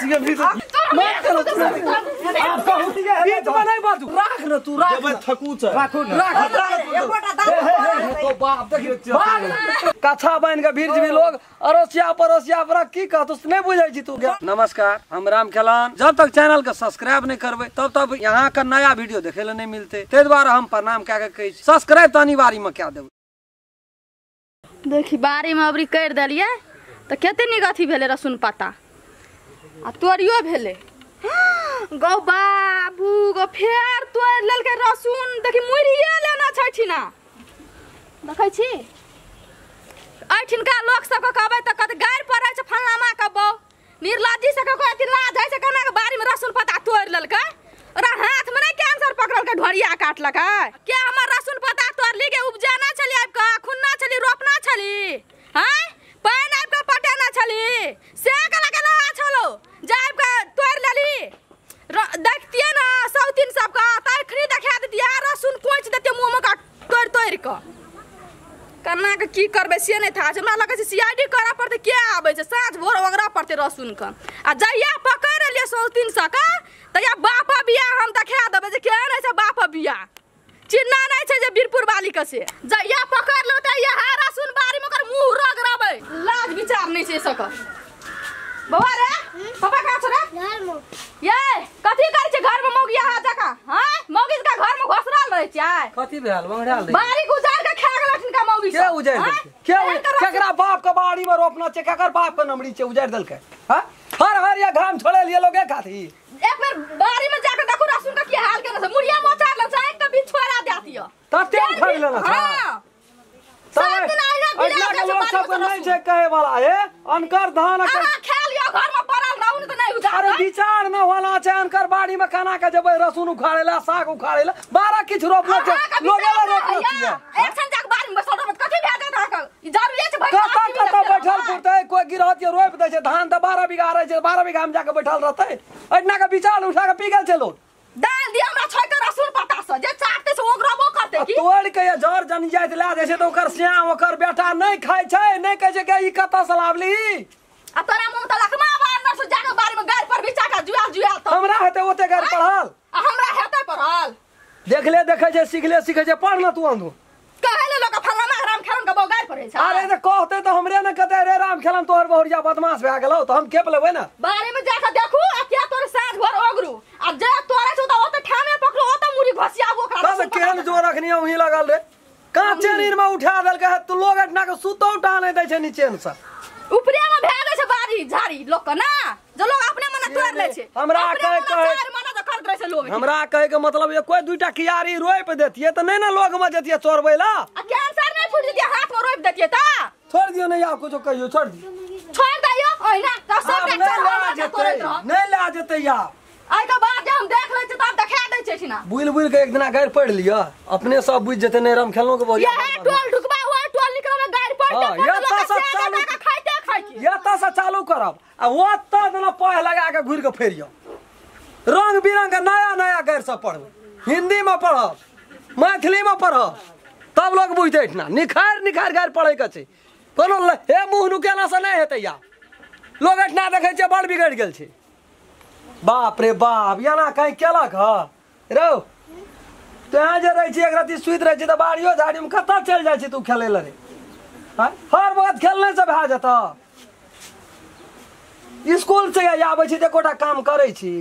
के भी मत चलो आप कहू बीच में नहीं बाजू राख न तू राख जब थकू छ राखू राख एकोटा दांत तो बाप देखियो कथा बन के भीड़ भी लोग अड़ोसिया पड़ोसिया पर की कहतो नहीं बुझै छी तू। नमस्कार, हम राम खेलान। जब तक चैनल के सब्सक्राइब नहीं करबे तब तक यहाँ का नया वीडियो देखे ले नहीं मिलते, ते द्वारा हम प्रणाम कए के कहै छी सब्सक्राइब तो अनिवार्य में कए देबै। देखी बाड़ी में अबरी कर देलियै तऽ कते नीक अथी भेलै रसुन पत्ता आ तोरियो भेलै। गौ बाबू गौ फेर तोड़ि लेलकै रसुन। देखी मुड़िए लेना छै ठिना, देखै छी एहिठिनका लोक सबके कहबै तऽ कहतै गारि पड़ै छै फल्लामा के बौ निर्लज्जी सबके कोइ अथी लाज होइ छै केना के बाड़ीमे रसुन पत्ता तोड़ि लेलकै। ओकरा हाथमे नहि कैंसर पकड़लकै ढोरिया काटलकै के हमर रसुन पत्ता तोड़ली के उपजाना छली आबि कऽ खुन्ना छली रोपना छली हैं पानि आबि कऽ पटेना छली से केना केना छलो जे आबि कऽ तोड़ि लेली। देखतियै ने सौतीन सबके तऽ एखनी देखा दैतियै रसुन कोचि दैतियै मुँहमे कऽ तोड़ि तोड़ि कऽ। केना के की करबै से नहि था छै, हमरा लगै छै सीआईडी करऽ पड़तै के आबै छै साँझ भोर ओगरऽ पड़तै रसुनके। आ जहिया पकड़ि लेलियै सौतीन सबके तहिया बाप बियाह हम देखा देबै जे केहन होइ छै बाप बियाह। चिन्ह नहि छै जे बीरपुर वाली के से जहिया पकड़ि लेबै तहिया रसुन बाड़ीमे ओकर मुँह रगड़बै। लाज विचार नहि छै सबके। बौआ रे पापा कहाँ छौ रे? ये कथी करै छै घरमे मौगिया जकाँ? हँ मौगी जकाँ घरमे घोसरल रहै छियै। कथी भेल बंगड़ाल बाड़ी उजाड़ के खा गेल हिनका मौगी के उजाड़ देलकै? के केकरा बाप के बाड़ी में रोपना छै, केकर बाप के नमरी छै उजाड़ देलकै? हां हर हर या घाम छोड़े लिए लोग खाती। एक बेर बाड़ी में जाके देखू रसुन के की हाल केने छै, मुड़िया मोचार ले छै के बीच छोड़ा देतियो तते उखाड़ लेना छै। हां सब दिन आइना बिना के लोग सब नहीं छै कहे वाला हे अनकर धान अहाँ खा लियो घर में पड़ल रहू त नहीं उजाड़। अरे विचार न होला छै अनकर बाड़ी में खाना के जबै रसुन उखाड़े ला साग उखाड़े ला बारह किछ रोपना छै लोग ला रोपना छै। एक क्षण जाके बाड़ी में बैसल रहब कथी भए जात अहाँके? ई जरूरी छै भाई कत कत बैठल पुरतै कोई गिरहत के रोप दै छै धान त 12 बीघा रहै छै 12 बीघा में जाके बैठल रहतै। एतना के विचार उठा के पी गेल छै लोग। डाल दिया हमरा छोड़ के रसुन पत्ता से जे चाटते से ओगरबो करते की तोड़ के जर जन जाइत ला जाय छै त ओकर श्याम ओकर बेटा नहीं खाय छै, नहीं कहै छै के ई कत से लावली। आ तोरा मुंह त लखमा बार से जाके बाड़ी में गाड़ पर भी चाटा जुआल जुआल त हमरा हेतै ओते गाड़ पढ़ल आ हमरा हेतै पढ़ल। देखले देखै छै सिखले सिखै छै पढ़ न तू अंधो कहै ले लोक फलाना राम खेलन के बौ गाड़ पढ़ै छै। अरे त कहते त हमरे न कहते रे राम खेलन तोहर बहुरिया बदमाश भए गेलौ त हम केप लेबै न। बाड़ी में जाके देखू आ के तोर साँझ भर ओगरू आ जे तोरे छौ त ओते ठामे पकड़ो ओते मुड़ी घसियाबो ओकरा। तब केहन जोर रखनी वही लगल रे कांचे नीर में उठा देलकै तू लोग एतना के सुतो उठा नहीं दै छै नीचे से ऊपरे में भए जाइ छै बाड़ी झाड़ी लोक के ना जो लोग अपने मने तोड़ लै छै। हमरा कहे कहे मने त करत रहै छै लोग। हमरा कहे के मतलब ये कोई दुईटा कियारी रोप देतिए त नहीं ना लोग में जतिए चोरबै ला आ कैंसर नहीं फूट जतिए हाथ में रोप देतिए त छोड़ दियो नहीं आप कुछ कहियो छोड़ दियो छोड़ दियो ओहिना त सब के नहीं ला जते या आई के बाद जे हम देख लै छी तब देखा दै छै ठिना। बुल बुल के एक दिना गारि पढ़ लियो अपने सब बुझ जते नहीं राम खेलनो के बहुरिया ये टोल ढुकबा ओइ टोल निकलबे गारि पढ़ते पढ़ते खाइते खाइते एतऽ से चालू करब आ ओतऽ दिना पाह लगा के घुरि के फेरियो रंग बिरंग के नया नया गारि सब पढ़ब हिंदी में पढ़ब मैथिली में पढ़ब तब लोग बुझते एहिठिना निखारि निखारि गारि पढ़ै के छै कोनो हे मुँह नुकेला से नहीं हेतै या लोग एहिठिना देखै छियै बड़ बिगड़ि गेल छै। बाप रे बाप एना कहीं केलक ह रौ तोहाँ जे रहै छी एक राति सुति रहै छी तऽ बाड़ियो झाड़ीमे कतऽ चलि जाइ छी तू खेलै लए रे? हर वक्त खेलने से भए जेतऽ। स्कूल से आबै छी तऽ एकोटा काम करै छी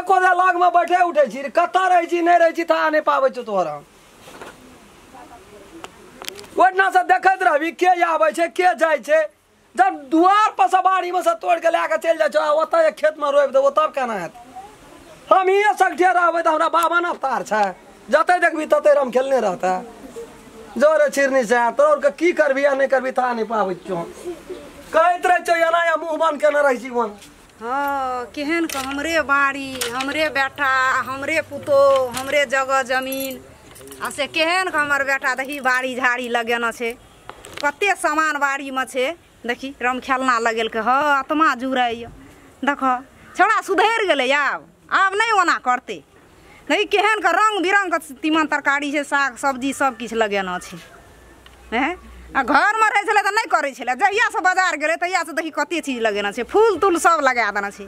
एको दा लगमे बैठे उठै छी कतऽ रहै छी नहि रहै छी था नहि पाबै छौ तोहर हम। ओहिठिना से देखैत रहबी के आबै छै के जाइ छै जब दुआर पर से बाड़ी में से तोड़ के लए के चलि जाइ छौ आ ओतऽ खेत में रोपि देबो तब केना हेतै? हम हिये सगठे रहबै तऽ हमरा बाबा न अवतार छै जतऽ देखबी ततै राम खेलने रहतै जोरे छिरनी से तोर के की करबी आ नहि करबी था नहि पाबै छियौ कहैत रहै छौ एना या मुँह बंद केने रहै छी वन। हाँ केहन के हमरे बाड़ी हमरे बेटा हमरे पुतोह हमरे जगह जमीन आ से केहन के हमर बेटा देखी बाड़ी झाड़ी लगेना छै कते सामान बाड़ी में छै देखी राम खेलना लगेलकै ह आत्मा जुड़ैए देख छौड़ा सुधरि गेलै आब आब नहि ओना करतै। देखी केहन के रंग बिरंग के तीमन तरकारी छै साग सब्जी सब किछु लगेना छै हैं। आ घरमे रहै छलै तऽ नहि करै छलै। जहियासँ बाजार गेलै तहियासँ देखी कते चीज लगेने छै, फूल तूल सब लगा देने छै।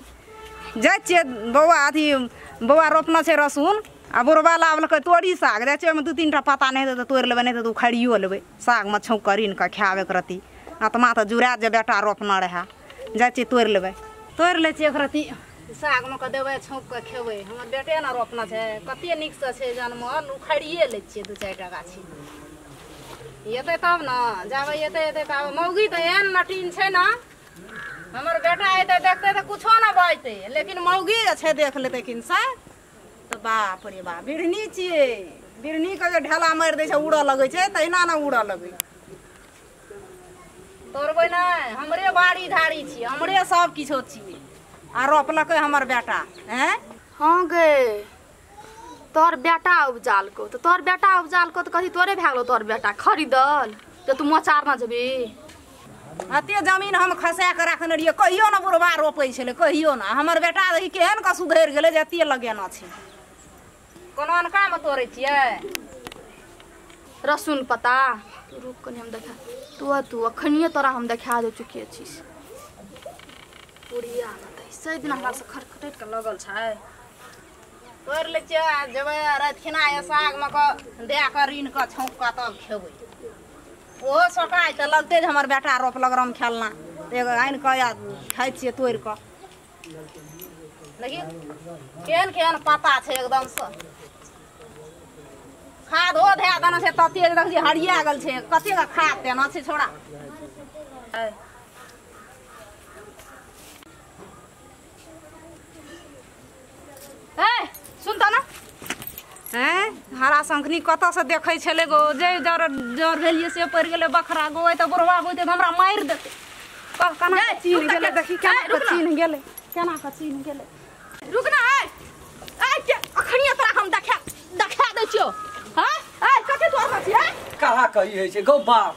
जाइ छियै बौआ अथी बौआ रोपने छै रसून आ बुढ़बा लाबलकै तोरी साग, जाइ छियै ओहिमे 2-3 टा पत्ता नहि हेतै तऽ तोड़ि लेबै, नहि हेतै तऽ उखाड़ियो लेबै, सागमे छौंक कऽ ऋण कऽ खायब एक रत्ती। आत्मा तऽ जुड़ा जे बेटा रोपने रहए, जाइ छियै तोड़ि लेबै, तोड़ि लै छियै एक रत्ती सागमे कऽ देबै छौंक कऽ खेबै। हमर बेटे ने रोपने छै, कते नीकसँ छै जनमल, उखाड़िए लै छियै 2-4 टा गाछी। एतै तब ने जाबै, एतै एतै तब मौगी तऽ एहन नटीन छै ने, हमर बेटा एतै देखतै तऽ कुछो ने बजतै, लेकिन मौगी जे छै देख लेतै किनसा तऽ बाप रे बाप। बिढ़नी छियै, बिढ़नीके जे ढेला मारि दै छै उड़ऽ लगै छै, तहिना ने उड़ऽ लगै। तोड़बै नहि, हमरे बाड़ी झाड़ी छियै, हमरे सब किछो छियै, आ रोपलकै हमर बेटा। हैं हाँ गे, तोहर बेटा उपजालको तऽ तोहर बेटा उपजालको तऽ कथी तोरे भए गेलौ? तोहर बेटा खरीदल जे तू मोचार ना जेबी? एते जमीन हम खसा कऽ रखने रहियै, कहियो ने बुढ़बा रोपै छलै, कहियो ने। हमर बेटा देखी केहन कऽ सुधरि गेलै जे एते लगेना छै। कोनो अनकामे तोड़ै छियै रसून पत्ता? रुक कनि हम देखा तू तू अखनिये तोरा हम देखा दे चुकी छी। बुढ़िया से दिन हमरा से खटखटैत के लगल छै। तोड़ि लै छियै, जेबै राति खिना सागमे कऽ दए कऽ ऋण कऽ छौंक कऽ तब खेबै। ओहो सोकाइ तऽ लगतै जे हमर बेटा रोपलक रम खेलना, एगो आनि कऽ आ खाइ छियै तोड़ि कऽ। देखी केहन केहन पत्ता छै एकदमसँ, खादो धए देने छै तते जे देखै छियै हरिया गेल छै, कतेक खाद देना छै छोड़ा। ए सुन त ना, हैं हरा शंखनी कतऽसँ देखै छलै गो, जे जर जर भेलियै से पड़ि गेलै बखरा गो। तऽ बुढ़वा बुझतै तऽ हमरा मारि देतै। कह केना चिन्ह गेलै, देखी केना कऽ चिन्ह गेलै, केना कऽ चिन्ह गेलै। रुक ना, ए ए अखनिये तोरा हम देखा देखा दै छियौ। हां ए कथी तोर छियै? कहाँ कही होइ छै गौ बाप,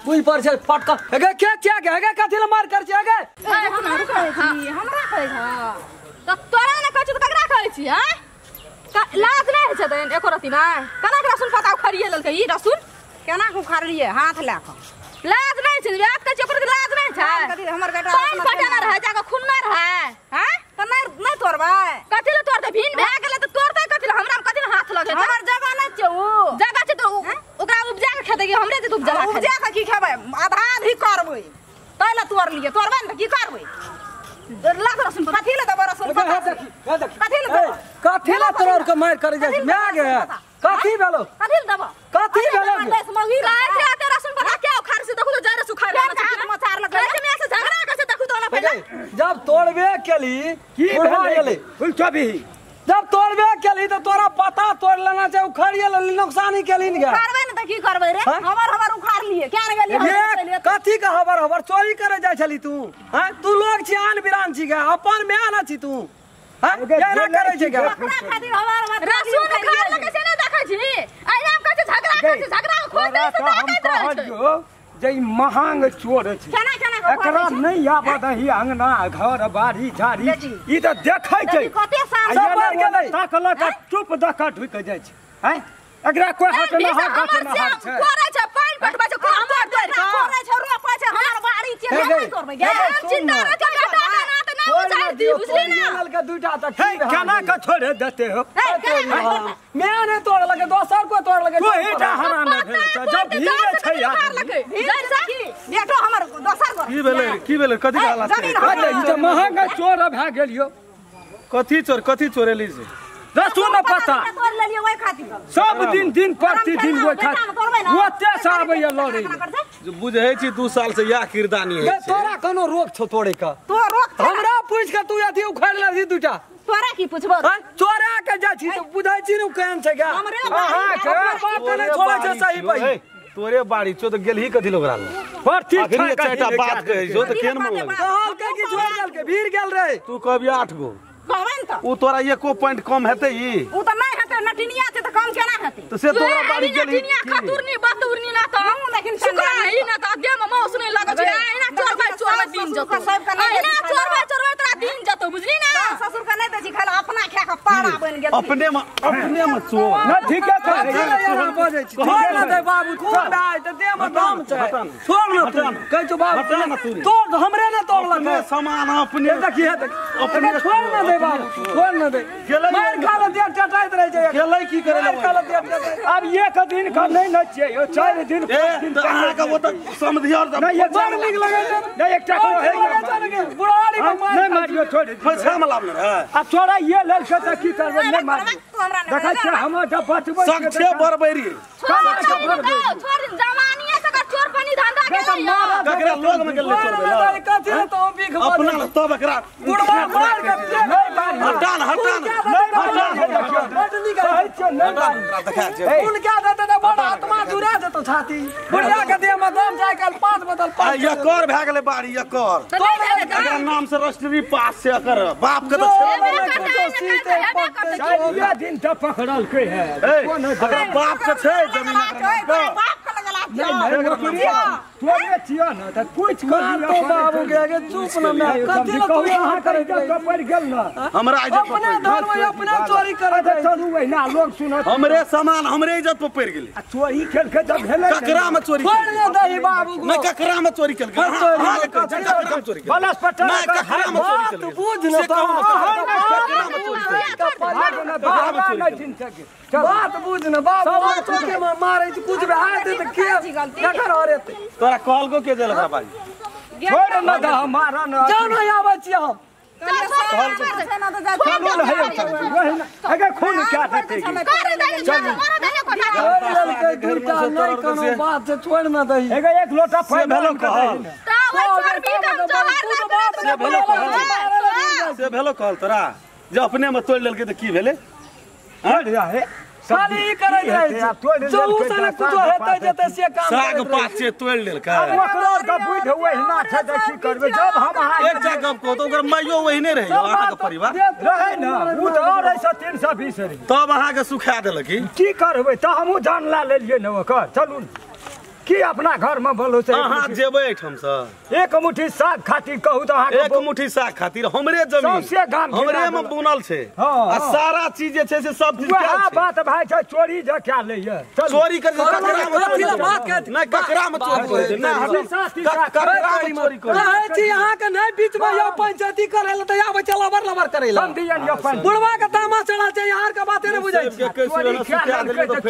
बुझ पर छै फटक। हेगे के छियै गे? हेगे कथी लए मार कर छियै गे? हमरा कहै छी, हमरा कहै छ तऽ तोरा ने कहै छियौ तऽ ककरा कहै छी? हैं लाज नहि होइ छै तहन एको रत्ती नहि? केना के रसून पत्ता उखाड़िए लेलकै ई रसून? केना के उखाड़लियै हाथ लए कऽ? लाज नहि छै, बात कहै छियै ओकर लाज नहि छै। हमर बेटा पानि पटेने रहै, जाकऽ खुन्ना रहै। हैं तऽ नहि नहि तोड़बै? कथी लए तोड़तै? भिन भए गेलै तऽ तोड़तै कथी लए? हमरा कथी लए हाथ लगेतै? हमर जगह नहि छै, ओ जगह छै तऽ ओकरा उपजा के खेतै कि हमरे जे उपजा? उपजा के की खेबै? आधा आधी करबै तै लए तोड़लियै, तोड़बै ने तऽ की करबै? लाख रसून कथी लए देबै रसून पत्ता? कथी लए देबै? कथी लए तोड़ के मारि करै जाइ छै? माय गे कथी भेलौ? कथी लए देबै? कथी भेलौ? कहै छै एते रसून पत्ता के उखाड़ से देखू तऽ जरे सुखाड़ रहल छै, हाथ मचार लगै छै, मे से झगड़ा कर से देखू तऽ ना पहिले। जब तोड़बे केली की भेलै? फुलचबी जब तोड़बे केली तऽ तोरा पता तोड़ लेना छै, उखाड़िए लेली, नुकसानी केली ने। उखाड़बै ने तऽ की करबै रे? हमर हमर उखाड़लियै, क्या ने गेलियै? कथी के हबर हबर चोरी करे जाइ छली तू? हैं तू लोग छी आन बिरान छी गे, अपन माय ना छी तू। हैं एना करै छै गे? ओकरा खातिर हमर हमर रसून उखाड़ लकै से नै देखै छी? एना हम कहै छै झगड़ा करै छै, झगड़ा के खोज दै से ताकैत रहै छै। जे महंग चोर छै, केना केना एकरा नहि आबऽ दही अंगना घर बाड़ी झाड़ी, ई तऽ देखै छै कते साल गेलै ताकलक चुप दऽ कऽ ढुकि जाइ छै। हैं एकरा कोइ हट न हट न हट छै, कोरै छै, पानि पटबै छै, कोन तोड़ तोड़ कऽ कोरै छै, रोपै छै, हमर बाड़ी छै, नहि तोड़बै गे। चिंता रह के बेटा के ना तऽ नहि उजाड़ दी, बुझली ना? ललके दुईटा तऽ की केना के छोड़े देते हो? मैं नहि तोड़लकै, दोसर कोइ तोड़लकै। तोहीटा हरान भेल छै, जब भीड़ छै बेटो हमर दोसर घर। की भेलै? की भेलै? कथी हालत छै? ई तऽ महंग चोर भए गेल यौ। कथी चोर? कथी चोरेली से? रसून पत्ता तोड़ लेलियै ओहि खातिर, सब दिन दिन प्रतिदिन ओहि खातिर ओते से आबैया लड़ै। जे बुझै छी 2 साल से इएह किरदानी होइ छै। तोरा कोनो रोक छौ तोड़े के? तो रोक हमरा पूछ के तू अथी उखाड़ लेलही दुईटा, तोरा की पुछबो? चोरा के जाइ छी तऽ बुझै छी ने केहन छै गे। हमरे अहाँके बात नहि छोड़ै छै सही पही। तोरे बाड़ी छौ तऽ गेलही कथी लोग ओकरा लग? प्रति अखनी चारिटा बात कहै छौ तऽ केहन मन लगै? कहलकै कि छोड़ि देलकै, भीड़ गेल रहै। तू कहबी 8 गो कहबै ने तऽ उ तोरा एको पॉइंट कम हेतै? ई उ तऽ नहि हेतै, नटिनिया छै तऽ कम केना हेतै? तऽ से तोरा बाड़ी गेलही नटिनिया खतुरनी बतुरनी ना तऽ लेकिन सुकरा ई ना तऽ देह मे मौस नहि लगै छै। एना चोरबै चोरबै दिन जतौ, एना चोरबै चोरबै तोरा दिन जतौ, बुझली ना? ससुर के नहि दै छी खाय लए, अपना खा कऽ पारा बन गेल अपने में चोर ना ठीक है बजै छी छोड़ ना दे बाबू कोन भाई त दे में दम छै छोड़ ना तू कहै छौ बाबू तोड़ हमरे ना तोड़लक सामान अपने देखिए अपने छोड़ ना दे बाबू छोड़ ना दे मार खा ले देह टटाइत रहै छै गेलै की करे मार खा ले देह टटाइत अब एक दिन का नहीं न चाहिए 4 दिन 5 दिन अहाँ के ओ त समधियर नहीं बड़ नीक लगै छै नहीं एकटा को है बुढ़ारी में मार नहीं मारियो छोड़ पैसा में लाभ ले अब छोड़ा ये लेल के त की करबै नहीं मारियो देखै छै हम जब बचबै सक्षे बरबरी छोड़ दिन जवानीए से कर चोर पनी धंधा के ककरा लोग में गेलै चोर कथि ले तो भीख अपना तब एकरा बुढ़वा मार के नहीं मारियो हटान हटान हटान बड नीक कहै छै नहीं मारियो देखा छै कुन क्या देते त बड़ आत्मा जुड़ा जेतो छाती बुढ़िया के देह में दम जाय काल 5 बदल 5 एकर भए गेलै बाड़ी एकर एकरा नाम से रजिस्ट्री पास से एकर बाप के त ये दिन त पकड़लकै है कोन एकरा बाप के छै जमीन एकरा बाप के लगला नहीं तोरे छियो न त कुछ कर तो बाबू के आगे चुप न मैं कथि ल तू अहाँ करे त पड़ गेल न हमरा इज्जत अपने धर्म अपने चोरी करे चलू वहिना लोग सुनत हमरे सामान हमरे इज्जत पर पड़ गेलै आ चोरी खेल के जब भेलै ककरा में चोरी छोड़ न दही बाबू न ककरा में चोरी केलकै ककरा में चोरी बलस पटल न ककरा में चोरी केलकै बुझ न से कहू न ककरा में चोरी केलकै बात बुझ न बाबू चोरी में मारै छै कुछ भए जेतै त के ककर हरेतै तोरा कहलको के देलक बाजी छोड़ न द हमारा न जाउ न आबै छी हम चलू न अगर खून क्या देते नहीं कोनो बात छै छोड़ न दही एक लोटा से भेलो कहल से भेलो कहल तोरा जे अपने में तोड़ लेलकै त की भेलै खाली ई करैत रहै छै चौसा ने कुछो हेतै जेतै से काम साग पात से तोड़ लेलकै ओकरो के बुझ ओहिना छै त की करबै जब हम अहाँ एकटा गप कहू त ओकर माइयो ओहिने रहै अहाँ के परिवार रहै न उ त और रहै 320 रहै तब अहाँ के सुखा देलक की करबै त हमहूँ जान ला लेलियै न ओकर चलू की अपना घर में बोलो से अहाँ जेबै एहिठाम से एक मुट्ठी साग खातिर कहू त अहाँ एक मुट्ठी साग खातिर हमरे जमीन सौंसे गाम हमरे में बुनल छै आ सारा चीज जे छै से सब चीज वएह बात भाई छै चोरी जे क्या लैया चोरी कर ककरा में नहीं ककरा में चोरी करै छै नहीं ककरा में चोरी करै कहै छी अहाँ के नहीं बीच में यौ पंचायती करै ल त आबै छै लबर लबर करै ल बुढ़वा के तामा चढ़ल छै यार के बाते नै बुझै छै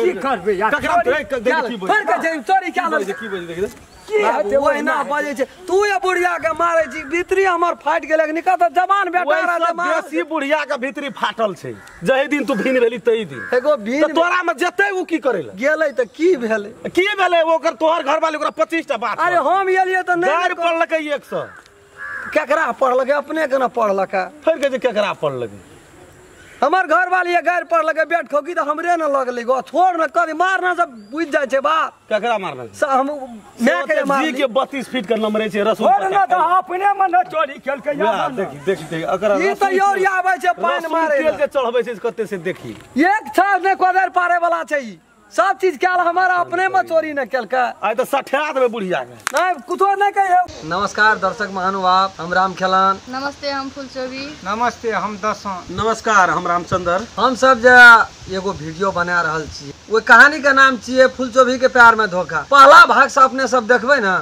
की करबै यार ककरा फेर कहै छै चोरी की बजे की हेतै ओहिना बजै छै तू ये बुढ़िया के मारै छी भीतरी हमर फाटि गेलै निका त जवान बेटा रह बेसी बुढ़िया के भीतरी फाटल छै जहि दिन तू भीन भेली तहि दिन एगो भीन त तोरा में जेतै उ की करै ल गेलै त की भेलै की भेलै ओकर तोहर घर वाली ओकरा 25 टा बात अरे हम एलियै त नै गारि पड़लकै 100 केकरा पड़लकै अपने के न पड़लकै फेर कहै छै केकरा पड़लकै हमर घर वाली ये गारि पड़लकै बेट खोकी त हमरे न लगलै गो छोड़ न करी मारना सब बुझ जाइ छै बाप केकरा मारना हम my के मार जी के 32 फीट के नंबर छै रसूल छोड़ न त अपने में न चोरी केलकै यार देखी देखी देखी अकर ई त your आबै छै पानि मारै तेल के चढ़बै छै कते से देखी एक छाप ने कोदर पारे वाला छै ई सब चीज कैल हमारा अपने में चोरी न केलकै आइ त सठा देबै बुढ़िया के नहीं कुछो नहीं कहियो। नमस्कार दर्शक महानुभाव, हम राम खेलान। नमस्ते, हम फुलचोबी। नमस्ते, हम दसों। नमस्कार, हम रामचंद्र। हम सब जे एगो वीडियो बना रहल छी ओहि कहानी के नाम छियै फुलचोबी के प्यार में धोखा। पहला भाग से अपने सब देखबै ना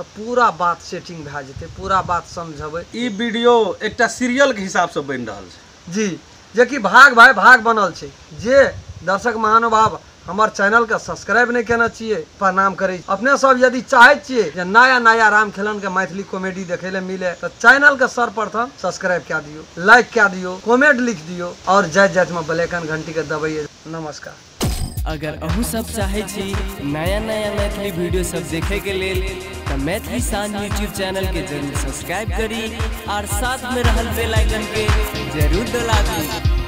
तो पूरा बात सेटिंग भए जेतै, पूरा बात समझबै। ई वीडियो एकटा सीरियल के हिसाब से बनि रहल छै जी, जे कि भाग भाई भाग बनल छै। जे दर्शक महानुभाव हमर चैनल के सब्सक्राइब नहीं केने छियै, प्रणाम करै। अपने सब यदि चाहै छियै जे नया नया राम खेलन के मैथिली कॉमेडी देखे ले मिले तो चैनल के सर्वप्रथम सब्सक्राइब कए दियौ, लाइक कए दियौ, कमेंट लिख दियौ और जाइत जाइत में बेल आइकन घंटी के दबैयै। नमस्कार। अगर अहूँ सब चाहे छी नया नया मैथिली वीडियो सब देखे के लेल तो मैथिली शान यूट्यूब चैनल के जरूर सब्सक्राइब करी और साथ में रहल बेल आइकन के जरूर दबा दी।